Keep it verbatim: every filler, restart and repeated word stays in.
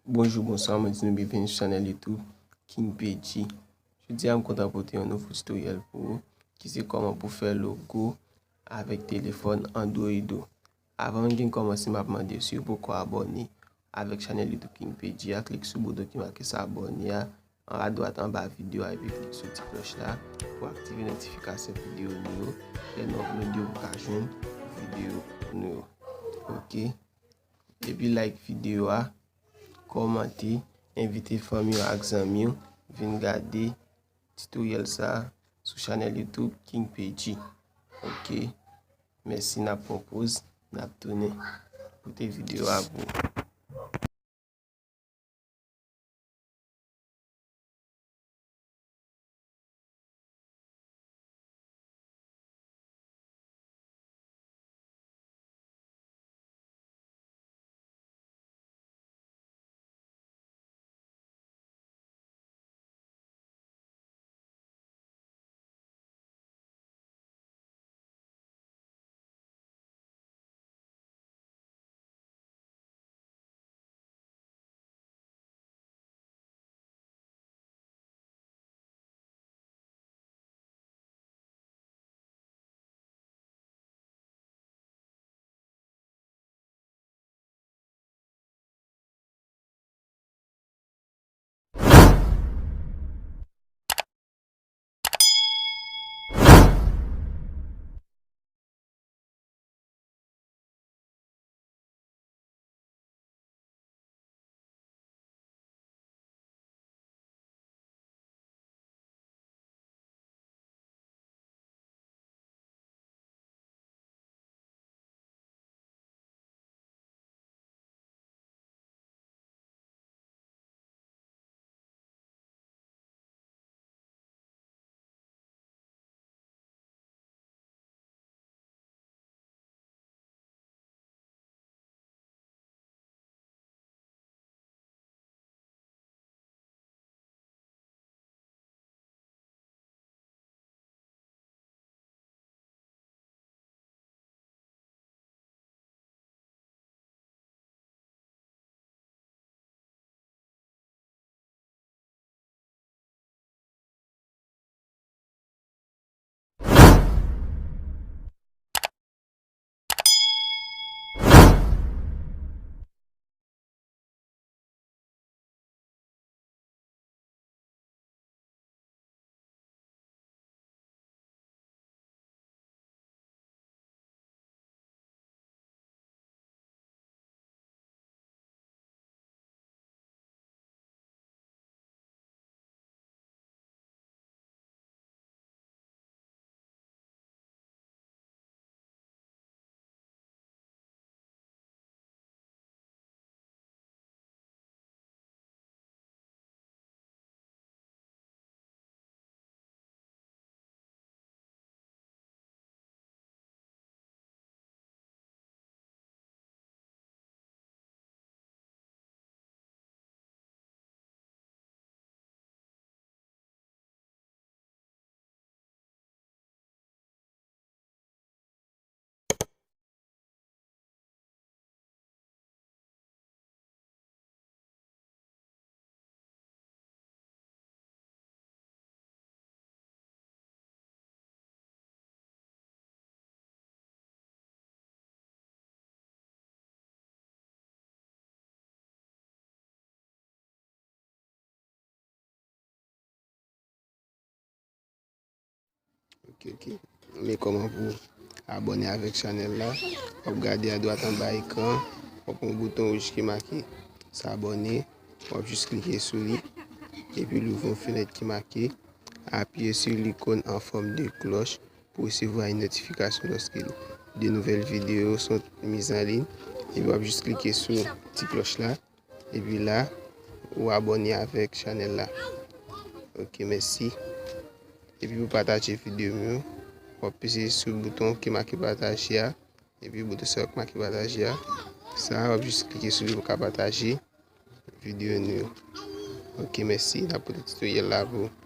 Bonjou, bonswa, mwen di nou byenveni sou chanèl YouTube King P G. Jodi a, m kontan pote yon nouvo tutoriel pou ou, ki se kòman pou fè logo avèk telefòn Android ou. Avan m gen kòmanse, m ap mande w, si w poko abòne avèk chanèl YouTube King P G a, klik sou bouton ki make sa abòne a, an adwat anba videyo a, epi klik sou ti klòch la pou aktive notifikasyon videyo nou yo. Lè nou upload yo, ou ka jwenn videyo nou yo. Ok? Epi like videyo a, kòmante, envite fanmi w ak zanmi w vin gade tutoriel sa sou chanèl YouTube King P G. Ok? Mèsi, n ap pran poz, n ap tounen pote videyo a pou ou. Ok, ok. Men kòman pou abòne avèk chanèl la. W ap gade adwat anba ekran, w ap wè yon bouton wouj ki make s'abonner. W ap jis klike sou li. Epi l ouvri yon fenèt ki make appuyer sur l'icône en forme de cloche pour recevoir une notification lorsque de nouvelles vidéos sont mises en ligne. Epi w ap jis klike sou ti klòch la. Epi la, ou abòne avèk chanèl la. Ok, mèsi. Epi pou pataje videyo m yo, w ap peze sou bouton ki make pataje a. Epi bouton sa yo ki make pataje a. Sa, w ap jis klike sou li pou w ka pataje videyo nou yo. Ok, mèsi. N ap pote tutoriel la pou ou.